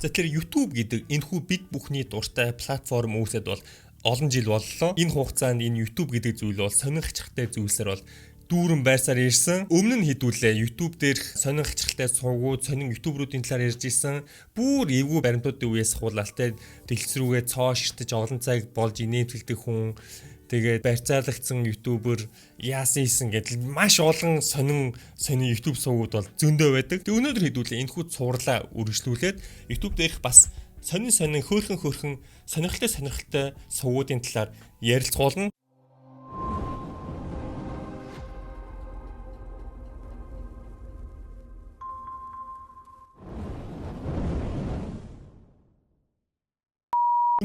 За, тэгэхээр YouTube гэдэг энэхүү бид бүхний дуртай платформ үүсээд бол олон жил боллоо. Энэ хугацаанд энэ YouTube гэдэг зүйл бол сонин хачирхалтай зүйлсээр бол дүүрэн байсаар ирсэн. Өмнө нь хэдүүлээ YouTube дээрх сонин хачирхалтай сувгууд, сонин YouTuber уудын талаар ярьж исэн. Бүр эвгүй баримтуудын үеэс хуулаалтай дэлгэц рүүгээ цоо ширтэж олон цаг болж инээмсэглэдэг хүн, тэгээд барьцаалагдсан YouTuber яасан хийсэн гэдэл маш олон сонин сонин YouTube сувгууд бол зөндөө байдаг. Тэг өнөөдөр хэдүүлээ энэхүү цувралаа үргэлжлүүлээд YouTube дээрх бас сонин сонин, хөөрхөн хөөрхөн, сонирхолтой сонирхолтой сувгуудын талаар ярилцгуулна.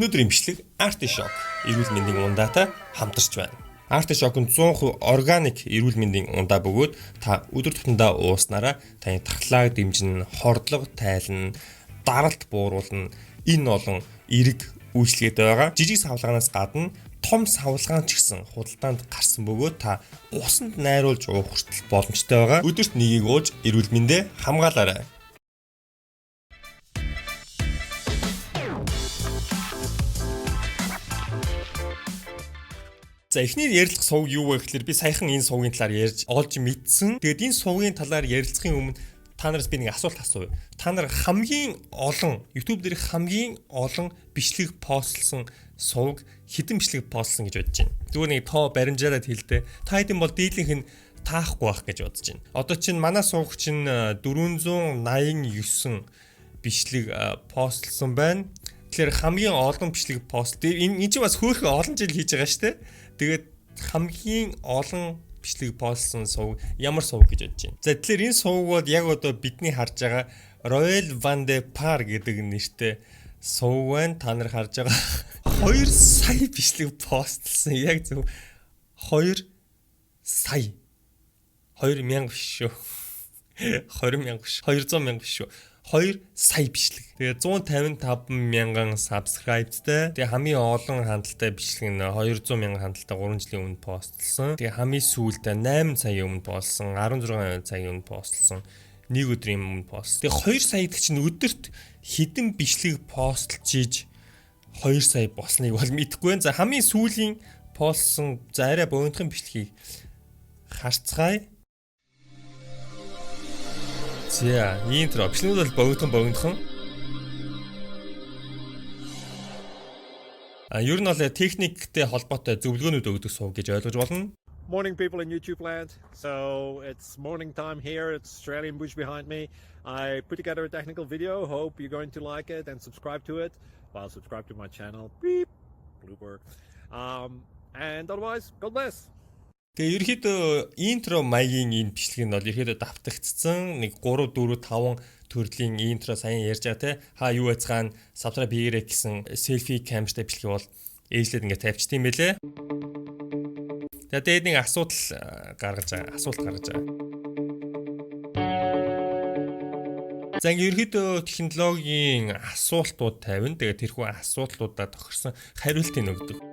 Өнөөдрийн бичлэг Artishock эрүүл мэндийн ундаатай хамтарч байна. Artishock нь 100% органик эрүүл мэндийн ундаа бөгөөд та өдөр тутамдаа ууснараа таны дархлааг дэмжинэ, хордлого тайлна, даралт бууруулна. Энэ олон эерэг үйлчилгээтэй байгаа. Жижиг савлгаанаас гадна том савлгаан ч гэсэн худалдаанд гарсан бөгөөд та усанд найруулж уух хүртэл боломжтой байгаа. Өдөрт нэгийг ууж эрүүл мэндээ хамгаалаарай. За, эхний ярилцах сувг юу вэ гэхлээр би саяхан энэ сувгийн талаар ярьж олж мэдсэн. Тэгээд энэ сувгийн талаар ярилцахын өмнө та нараас би нэг асуулт асууя. Та нар хамгийн олон YouTube дээр хамгийн олон бичлэг постлсон сувг хэдэн бичлэг постлсон гэж бодож байна? Зүгээр нэг тоо баримжаалаад хэлдэ. Та хэдэн бол дийлэнх нь таахгүй байх гэж бодож байна. Одоо чинь манай сувг чинь 489 бичлэг постлсон байна. Тэгэхээр хамгийн олон бичлэг пост. Энэ чинь бас хөөрхөн олон жил хийж байгаа шүү дээ. Тэгээд хамгийн олон бичлэг постлсон сувг ямар сувг гэж бодож байна? За, тэгэхээр энэ сувг бол яг одоо бидний харж байгаа Royal Van de Par гэдэг нэртэй сувг байна. Та нар харж байгаа 2 сая бичлэг постлсон. Яг зөв, 2 сая. 2000 биш шүү. 20 мянга биш. 200 мянга биш шүү. 2 сая бичлэг. Тэгээ 155 мянган subscribe-тай. Тэгээ хамгийн олон хандлттай бичлэг нь 200 мянган хандлттай 3 жилийн өмнө постлсон. Тэгээ хамгийн сүүлд 8 цагийн өмнө постлсон, 16 цагийн өмнө постлсон. Нэг өдрийн өмнө пост. Тэгээ 2 сая гэдэг чинь өдөрт хэдэн бичлэг постлж ийж 2 сая болсныг бол мэдэхгүй байна. За, хамгийн сүүлийн постлсон, за, арай богинохын бичлэгийг харцгаая. За, intro. Бичлэгүүд бол богинохон богинохон. А ер нь бол техниктэй холбоотой зөвлөгөөнүүд өгдөг сувг гэж ойлгож болно. Morning, people in YouTube land. So it's morning time here. It's Australian bush behind me. I put together a technical video. Hope you're going to like it and subscribe to it. Well, subscribe to my channel. Beep. Blooper. And otherwise, God bless. Тэгээ ерөөхдөө intro маягийн энэ бичлэг нь бол ерөөхдөө давтагдсан нэг 3 4 5 төрлийн intro сайн ярьж байгаа те, ха юу яцгаан subscribe хийгэрэй гэсэн селфи камертай бичлэг бол ээжлээд ингээд тавьчихсан юм байлээ. Тэгээ тэгээд нэг асуудал гаргаж байгаа. Асуулт гаргаж байгаа. За, ингээд ерөөхдөө технологийн асуултууд тавина. Тэгээд тэрхүү асуудлуудаа тохирсон хариултыг өгдөг.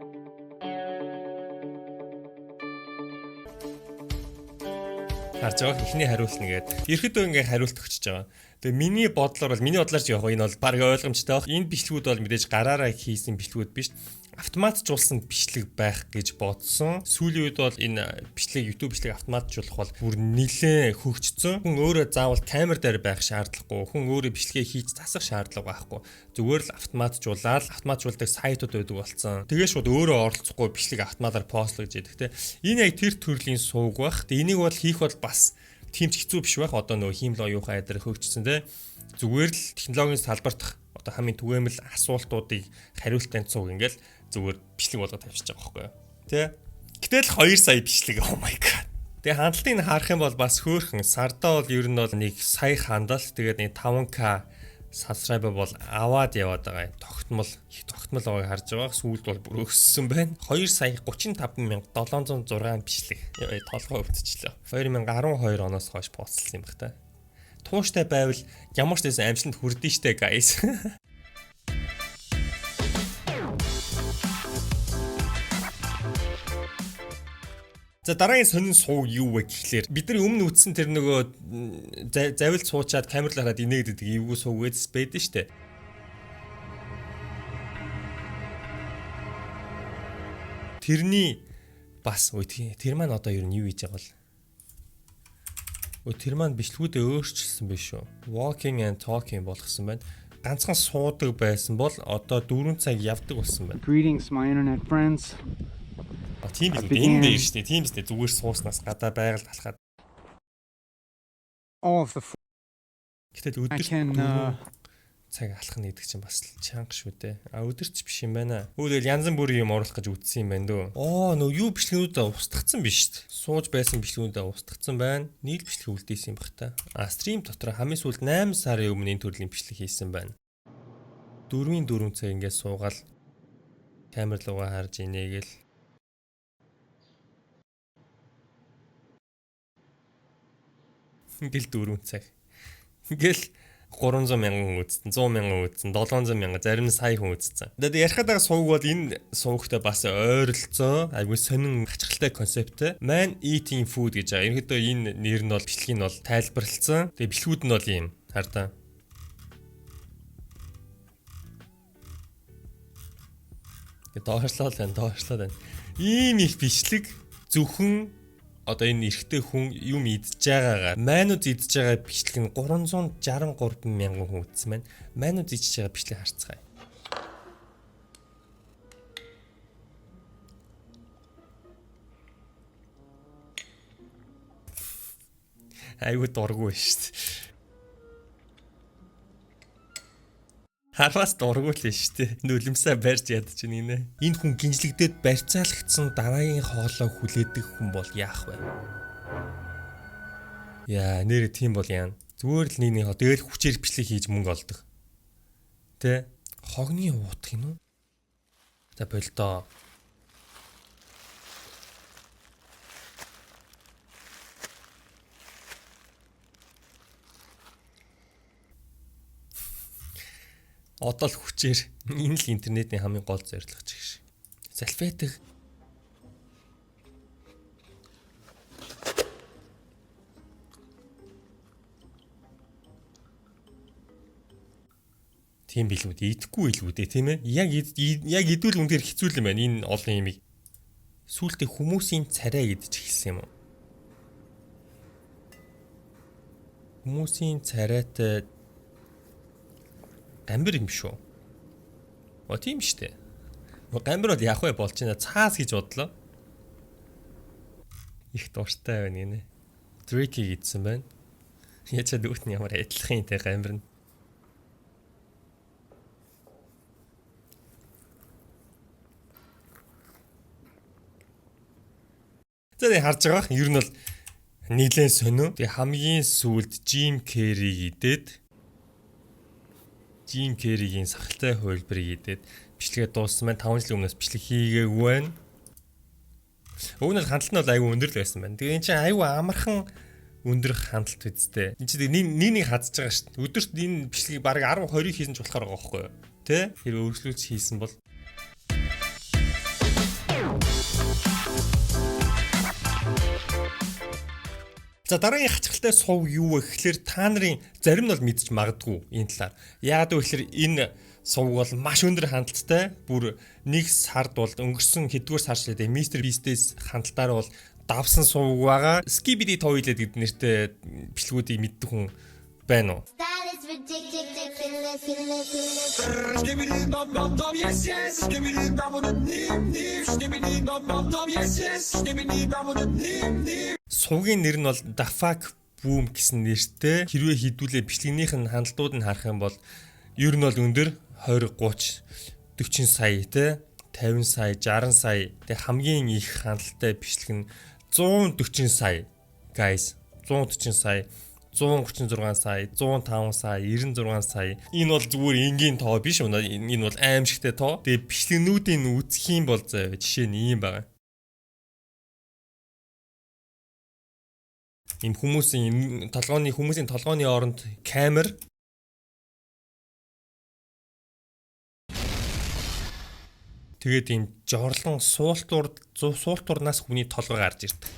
Харж байгаа, эхний хариулт нэгээд ерөөхдөө ингээ хариулт өгчөж байгаа. Тэгээ миний бодлоор бол, миний бодлоор ч яг энэ бол баг ойлгомжтой байх. Энэ бичлэгүүд бол мэдээж гараараа хийсэн бичлэгүүд биш, автоматжуулсан бичлэг байх гэж бодсон. Сүүлийн үед бол энэ бичлэг, YouTube бичлэг автоматжуулах бол бүр нэлээд хөгжсөн. Хүн өөрөө заавал камер дээр байх шаардлагагүй. Хүн өөрөө бичлэгээ хийж засах шаардлага байхгүй. Зүгээр л автоматжуулаад автоматжуулдаг сайтууд байдаг болсон. Тэгээ шууд өөрөө оролцохгүй бичлэг автоматар постлогдож идэг те. Энэ яг тэр төрлийн сувг байх. Тэгээ энийг бол хийх бол бас тийм ч хэцүү биш байх. Одоо нөгөө хиймэл оюухан айдар хөгжсөн те. Зүгээр л технологийн салбарт одоо хамгийн түгээмэл асуултуудыг хариулттай сувг ингээл зүгээр бичлэг болгоод тавьчихж байгаа байхгүй юу. Тэ? Гэтэл 2 сая бичлэг, oh my god. Тэгээ хандлтыг харах юм бол бас хөөрхөн, сардаа бол ер нь бол 1 сая хандалт, тэгээд нэг 5K subscriber бол аваад яваад байгаа. Тогтмол их тогтмол байгааг харж байгаа. Сүүлд бол бүр өссөн байна. 2 сая 35 706 бичлэг. Яа, толгой өвдчихлөө. 2012 оноос хойш постлсон юм бах та. Тууштай байвал ямар ч байсан амжилтанд хүрдэн штэ, guys. За, дараагийн сонин сувг юу вэ гэхлээр бидний өмнө үзсэн тэр нөгөө завилд суучаад камерлаа хараад инээдэг эвгүй сувг гэдс байдэн штэ. Тэрний бас үгүй, тэр маань одоо ер нь юу хийж байгаа бол. Өө, тэр маань бичлэгүүдээ өөрчилсөн биш үү? Walking and talking болгосон байна. Ганцхан суудаг байсан бол одоо 4 цаг явдаг болсон байна. Greetings, my internet friends. А, тийм биш энэ дээр шүү дээ. Тийм биз дээ. Зүгээр сууснаас гадаа байгальд алхаад. All of the Гэтэл I өдөрт can 4 цаг алхах гэдэг чинь бас л чанга шүү дээ. А, өдөрч биш юм байна. Өө, тэгэл янз бүрийн юм оруулах гэж үтсэн юм байна дөө. Оо, нөө юу бичлэгнүүдээ устгацсан биш шүү дээ. Сууж байсан бичлэгнүүдээ устгацсан байна. Нийл бичлэг үлдээсэн юм бах та. А, stream дотор хамгийн сүүлд 8 сарын өмнө энэ төрлийн бичлэг хийсэн байна. 4-ийн 4 цаг ингээд суугаал камер руугаа харж инээгээл ингээл 4 цаг. Ингээл 300 мянган үзсэн, 100 мянган үзсэн, 700 мянган, зарим нь сая хүн үзсэн. Тэгээд ярих гэдэг сувг бол энэ сувгтай бас ойролцоо, айгүй сонин хачирхалтай концепттэй. Man Eating Food гэж байгаа. Ерөнхийдөө энэ нэр нь бол бичлэгийг нь бол тайлбарлалцсан. Тэгээд бичлэгүүд нь бол ийм хардаа. Тэгээд доошлоо л байна, доошлоо байна. Ийм их бичлэг зөвхөн одоо энэ эрэгтэй хүн юм идж байгаагаар Мануз идж байгаа бичлэг нь 363 мянган хүн үзсэн байна. Мануз идж байгаа бичлэг харцгаая. Айгуу дургу шүү дээ. Харвас дургу л шүү дээ. Нүлэмсээ барьж ядчих гинэ. Энэ хүн гинжлэгдээд барьцаалагдсан дараагийн хоолоо хүлээдэг хүн бол яах вэ? Яа, нэр тийм бол яана. Зүгээр л нэг нэг тэгэл хүчээр бичлэг хийж мөнгө олдог. Тэ? Хогны уутах юм уу? За болдоо. Одоо л хүчээр энэ л интернетийн хамгийн гол зорилго ч гэж. Салфетик тийм билүү дээ. Идэхгүй билүү дээ, тийм ээ. Яг идвэл үнээр хэцүү юм байна энэ олон юмыг. Сүүлдээ хүмүүсийн царай идэж эхэлсэн юм уу? Хүмүүсийн царайтай гамбир юм шүү. О, тийм штэ. Гамбир бол яах вэ болж байна. Цаас гэж бодлоо. Их дуртай байна гинэ. Drake-ийг идсэн байна. Ячаад үүт нь ямар адилхан юм те гамбир нь. За, тэг харж байгаа. Ер нь бол нийлэн сонио. Тэг хамгийн сүүлд Jim Carrey-г идээд, Jim Carrey-гийн сахалтай хувилбарыг идээд бичлэгээ дууссан байна. 5 жилийн өмнөөс бичлэг хийгээгүй байна. Уг нь бол хандлт нь бол айгүй өндөр л байсан байна. Тэгээ эн чинь айгүй амархан өндөр хандлт үсттэй. Энд чинь нэг нэг нэг хадж байгаа шүү дээ. Өдөрт энэ бичлэгийг бараг 10 20 хийсэн ч болохоор байгаа байхгүй юу? Тэ? Тэр өөрчлөлт хийсэн бол. За, дараагийн хачирхалтай сувг юу вэ гэхлээр та нарын зарим нь бол мэдж магадгүй энэ талаар. Яагаад вэ гэхлээр энэ сувг бол маш өндөр хандлттай. Бүр нэг сард бол өнгөрсөн хэддүгээр сар шилээ Мистер Beast-ээс хандлтаар бол давсан сувг байгаа. Skibidi Toilet гэдэг нэртэй бичлэгүүдийг мэддэг хүн байна уу? That is ridiculous. Skibidi dum dum dum, yes yes, skibidi dum dum nim nim, skibidi dum dum dum, yes yes, skibidi dum dum nim nim. Сувгийн нэр нь бол The Fuck Boom гэсэн нэртэй. Хэрвээ хідүүлээ бичлэгнийх нь хандлтууд нь харах юм бол ер нь бол өндөр 20 30 40 сая те, 50 сая, 60 сая. Тэг хамгийн их хандлттай бичлэг нь 140 сая. Guys, 140 сая, 136 сая, 105 сая, 96 сая. Энэ бол зүгээр энгийн тоо биш. Энэ бол аимшигтай тоо. Тэгээ бичлэгнүүдийн үзэх юм бол заяа жишээ нь ийм байгаа. Ийм хүмүүсийн толгооны оронд камер. Тэгээд ийм жорлон суултуурнаас хүний толгой гарч ирдэг.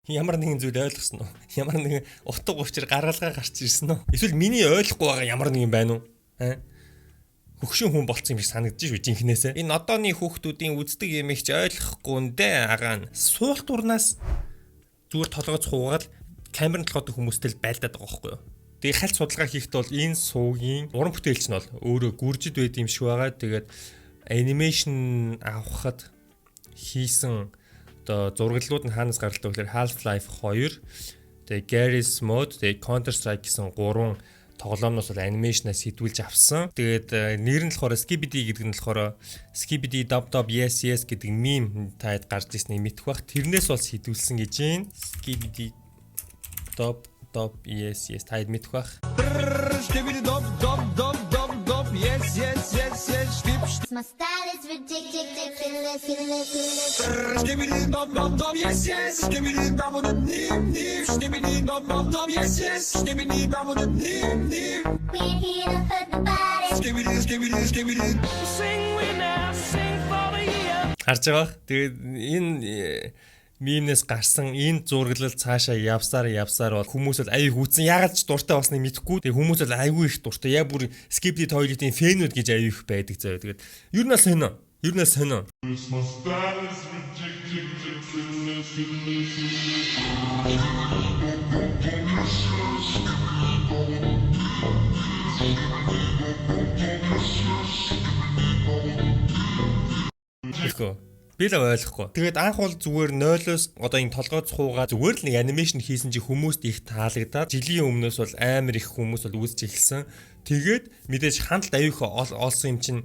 Ямар нэгэн зүйл ойлгосон уу? Ямар нэгэн утга учир гаргалгаа гарч ирсэн үү? Эсвэл миний ойлгохгүй байгаа ямар нэгэн байна уу? Аа? Хөгшин хүн болцсон юм шиг санагдаж шүү жинхнээсээ. Энэ одооны хүүхдүүдийн үздэг юм их ч ойлгохгүй нэ агаа нь. Суулт урнаас зүгээр толгой цуугаад камерын толгойд хүмүүстэй л байлдаад байгаа байхгүй юу? Тэгээ хальт судалгаа хийхэд бол энэ суугийн уран бүтээлч нь бол өөрөө гүржид байд юм шиг байгаа. Тэгээд animation авахад хийсэн одоо зураглалууд нь хаанаас гаралтай вэ гэхээр Half-Life 2, тэгээ Garry's Mod, тэгээ Counter Strike гэсэн гурван тоглоомноос бол animation-аас сэдвүүлж авсан. Тэгээд нэр нь болохоор Skibidi гэдэг нь болохоор Skibidi Dub Dub Yes Yes гэдэг meme таад гарч ирснийг мэдэх бах. Тэрнээс бол сэдвүүлсэн гэж байна. Skibidi Dub Dub Yes Yes таад мэдэх бах. Skibidi dop dop dop dop dop yes yes yes yes stip My style is ridiculous. Skibidi dop dop dop yes yes Skibidi dop dop nim nim Skibidi dop dop dop yes yes Skibidi dop dop nim nim We ain't here to hurt nobody. Skibidi skibidi skibidi Sing we now, sing for the year. Харж байгаа бах. Тэгээд энэ meme-нээс гарсан энэ зураглал цаашаа явсаар явсаар бол хүмүүс бол аюу хүүцэн яагаад ч дуртай болсныг мэдэхгүй. Тэгээ хүмүүс бол аюу их дуртай. Яг бүр Skibidi Toilet-ийн fan-үүд гэж аюу их байдаг заяа. Тэгээд ер нь бол сонио. Ер нь бол сонио. My style is ridiculous. Тэгэхгүй. Би л ойлгохгүй. Тэгээд анх бол зүгээр 0-оос одоо энэ толгой цуугаа зүгээр л нэг animation хийсэн чи хүмүүст их таалагдаад жилийн өмнөөс бол амар их хүмүүс бол үзэж эхэлсэн. Тэгээд мэдээж хандлт аюу их олсон юм чинь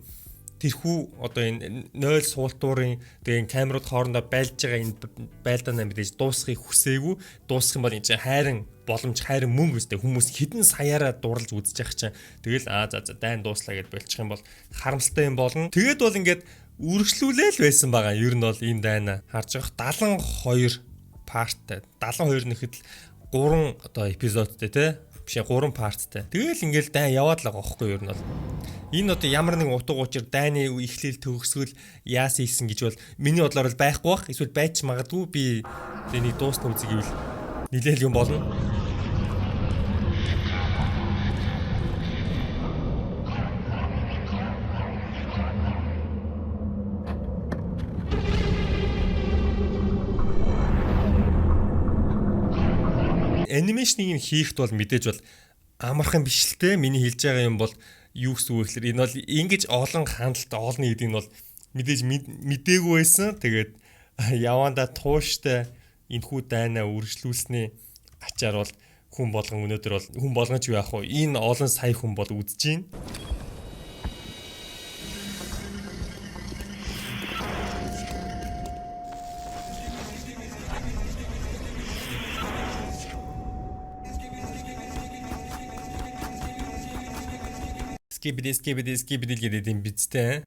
тэрхүү одоо энэ 0 суултуурын тэгээ энэ камерууд хоорондоо байлж байгаа энэ байлдаанаа мэдээж дуусахыг хүсээгүй. Дуусах юм бол энэ чинь хайран боломж хайран мөнгө өстэй хүмүүс хэдэн саяараа дурлж үзэж явах чинь тэгэл аа за за дайн дууслаа гэд болчих юм бол харамсалтай юм болно. Тэгээд бол ингээд үргэлжлүүлээл байсан байгаа. Ер нь бол энэ дайна харж байгаа 72 part тай. 72 нэхэд л 3 одоо episode тэй те биш 3 part тай. Тэгэл ингээл дайн яваад л байгаа байхгүй юу ер нь бол. Энэ одоо ямар нэгэн утга учир дайны эхлэл төгсгөл яасан ийсэн гэж бол миний бодлоор бол байхгүй бах. Эсвэл байж магадгүй би энийг дуусна үзье гэвэл нилээл юм болно. Animation-ыг нь хийхэд бол мэдээж бол амархан биш л те. Миний хэлж байгаа юм бол юу гэсэн үг вэ гэхээр энэ бол ингэж олон хандлт олно гэдэг нь бол мэдээж мдээгүй байсан. Тэгээд явандаа тууштай энэхүү дайнаа үргэлжлүүлсний ачаар бол хүн болгон өнөөдөр бол хүн болгон ч юу яах вэ? Энэ олон сая хүн бол үзэж байна. Skibidi skibidi skibidi гэдэг юм биз дээ.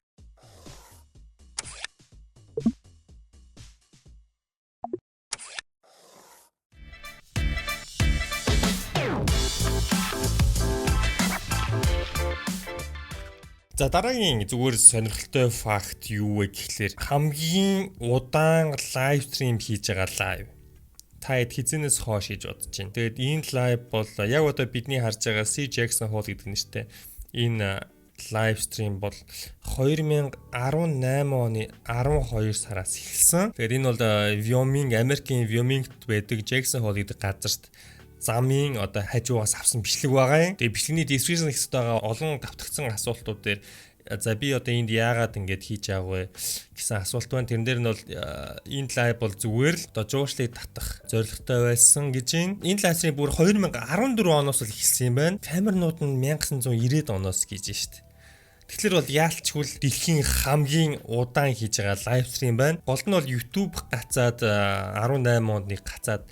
За дараагийн зүгээр сонирхолтой факт юу вэ гэхлээр хамгийн удаан live stream хийж байгаа live. Та хэд хэзээнээс хойш хийж бодож байна. Тэгээд энэ live бол яг одоо бидний харж байгаа C Jackson Hole гэдэг нэртэй энэ live stream бол 2018 оны 12 сараас эхэлсэн. Тэгээд энэ бол Wyoming, Америкийн Wyoming-т байдаг Jackson Hole гэдэг газарт замын одоо хажуугаас авсан бичлэг байгаа юм. Тэгээ бичлэгний description хэсэгт байгаа олон давтагдсан асуултууд дээр за би одоо энд яагаад ингэж хийж аав вэ гэсэн асуулт байна. Тэрэн дээр нь бол энэ live бол зүгээр л одоо жуушлыг татах зорилготой байсан гэж байна. Энэ live stream бүр 2014 оноос л эхэлсэн юм байна. Камернууд нь 1990-ад оноос гэж байна шүү дээ. Тэгэхээр бол яалчгүй дэлхийн хамгийн удаан хийж байгаа live stream байна. Гол нь бол YouTube гацаад 18 онд нэг гацаад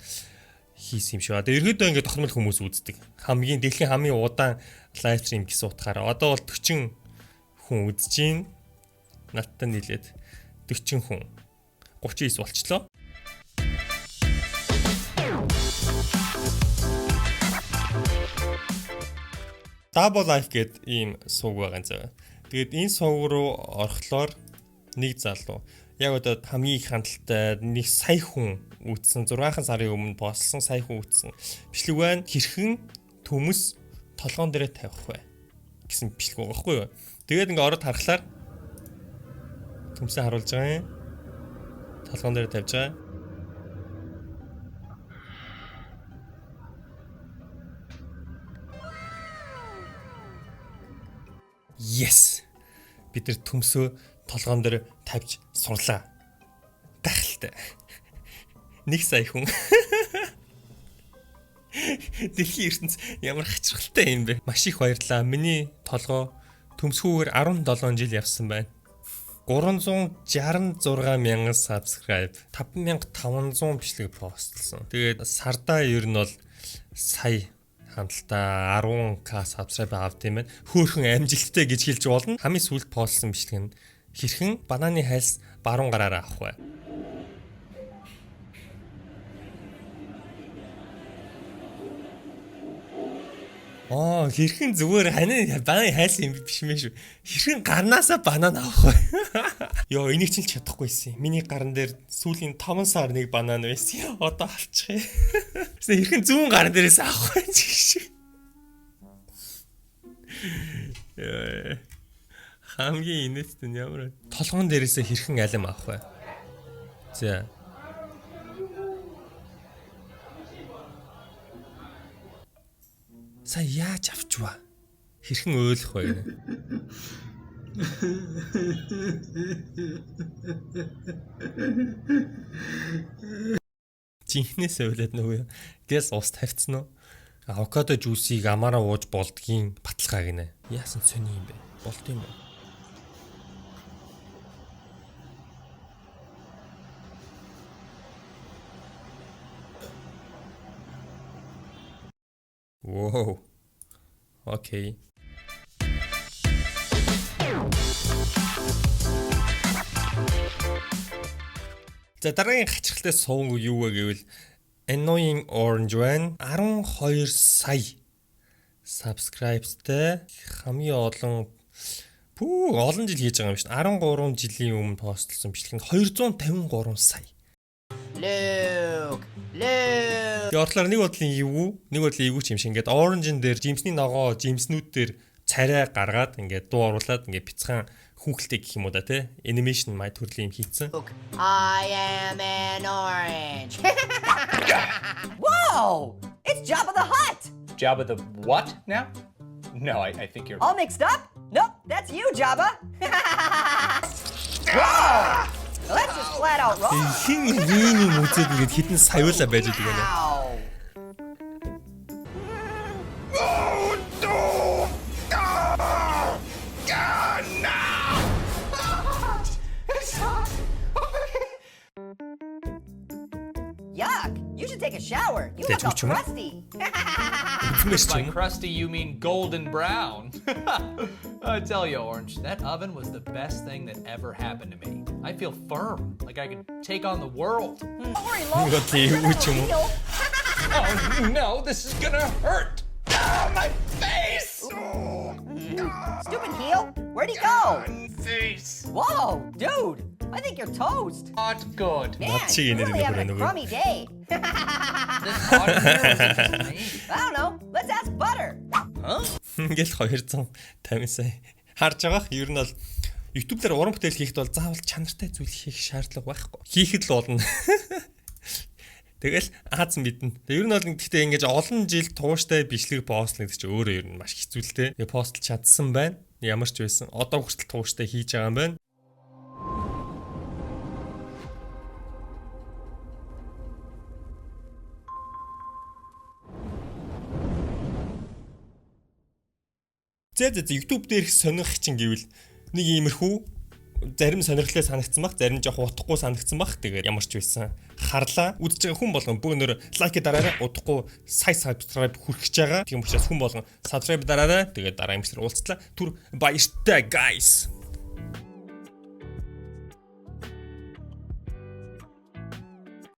хийсэн юм шиг байна. Тэгээ ерөөдөө ингээд тохиромл хүмүүс үздэг. Хамгийн дэлхийн хамгийн удаан live stream гэсэн утгаараа одоо бол 40 хүн үзэж байна. Надтай нийлээд 40 хүн 39 болчлоо. Double Life гэдэг ийм сувг байгаа юм заа. Тэгээд энэ сувг руу орохлоор нэг залуу яг одоо хамгийн их хандлттай нэг сая хүн үзсэн, 6 сарын өмнө постлсон, сая хүн үзсэн бичлэг байна. Хэрхэн төмөс толгоон дээрээ тавих вэ гэсэн бичлэг байгаа байхгүй юу? Тэгээд ингээ ороод харахлаар төмсөө харуулж байгаа юм. Толгоон дээр тавьж байгаа. Yes. Бид нар төмсөө толгоон дээр тавьж сурлаа. Гайхалтай. Нэг сая хүн. Дэлхийн ертөнц ямар хачирхалтай юм бэ? Маш их баярлалаа. Миний толгой төмсгүүгээр 17 жил явсан байна. 366 мянган subscribe, 5500 бичлэг постлсон. Тэгээд сардаа ер нь бол сая хандлтаа 10K subscribe авд юм байна. Хөөхөн амжилттай гэж хэлж болно. Хамгийн сүүлд постлсон бичлэг нь хэрхэн бананы хайлс баруун гараараа авах вэ? Аа, хэрхэн зүгээр ханин бананы хайлс юм биш мэн шүү. Хэрхэн гарнаасаа банан авах вэ? Йоо, энийг чинь л чадахгүйсэн. Миний гаран дээр сүүлийн 5 сар нэг банан байсан. Одоо авчих. Тэгсэн хэрхэн зүүн гаран дээрээс авах вэ гэж. Йоо. Хамгийн инээдтэй нь ямар вэ? Толгоон дээрээсээ хэрхэн алим авах вэ? За. Сая яаж авчваа? Хэрхэн ойлгох вэ гэнэ? Жинхнээс ойлоод нөгөө гэс ус тавьцсан уу? Авокадо juice ийг амаараа ууж болдгийн баталгаа гинэ. Яасан сони юм бэ? Болд юм уу? Wow. Okay. За, дараагийн хачирхалтай суваг юу вэ гэвэл Annoying Orange байна. 12 сая subscribes-тэй, хамгийн олон, пүү, олон жил хийж байгаа юм шин. 13 жилийн өмнө постлсон бичлэг нь 253 сая. Luke! Luke! Тэгээ ортлоор нэг бодлын эвгүй, нэг бодлын эвгүй ч юм шиг ингээд Orange-ын дээр жимсний ногоо жимснүүд дээр царай гаргаад, ингээд дуу оруулаад, ингээд бяцхан хүүхэлтэй гэх юм уу да, тий, animation май төрлийн юм хийцэн. I am an orange. Whoa! It's Jabba the Hutt! Jabba the what now? No, I think you're. All mixed up? Nope, that's you, Jabba. Whoa! Well, that's just flat out wrong. Хин ийм юм үзээд ингээд хитэн саюулаа байж байгаа юм. Ow. Oh no! Ah! Ah, no! It's hot. Yuck! You should take a shower. You Did look all you chuma? crusty. Үзмээр ч By юм. crusty, you mean golden brown. I tell you, Orange, that oven was the best thing that ever happened to me. I feel firm, like I could take on the world. Don't worry, Lolo. Нэг бодлын эвгүй ч юм уу. Heal. Oh no, this is gonna hurt! Ah, my face! Stupid heel. Where'd he go? Face! Whoa, dude! I think you're toast. Not good. Man, Not you're chicken really is having a the crummy day. This hot in here, or is it just me? I don't know. Let's ask Butter. Ингээл 250 сая. Харж байгаах, ер нь бол YouTube дээр уран бүтээл хийхэд бол заавал чанартай зүйл хийх шаардлага байхгүй. Хийхэд л болно. Тэгэл Аз мэднэ. Тэгээ ер нь бол гэхдээ ингэж олон жил тууштай бичлэг постлно гэдэг чинь өөрөө ер нь маш хэцүү л дээ. Тэгээ постлж чадсан байна. Ямар ч байсан. Одоо хүртэл тууштай хийж байгаа юм байна. За, YouTube дээрх сонирх чинь гэвэл нэг иймэрхүү зарим сонирхлоо санагдсан бах, зарим жоох утгагүй санагдсан бах. Тэгээд ямар ч байсан харлаа. Үзэж байгаа хүн болгон бөөнөр like дараарай. Удахгүй сая subscribe хүрхэж байгаа. Тийм учраас хүн болгон subscribe дараарай. Тэгээд дараа юмчлаар уулзлаа. Түр баяртай, guys.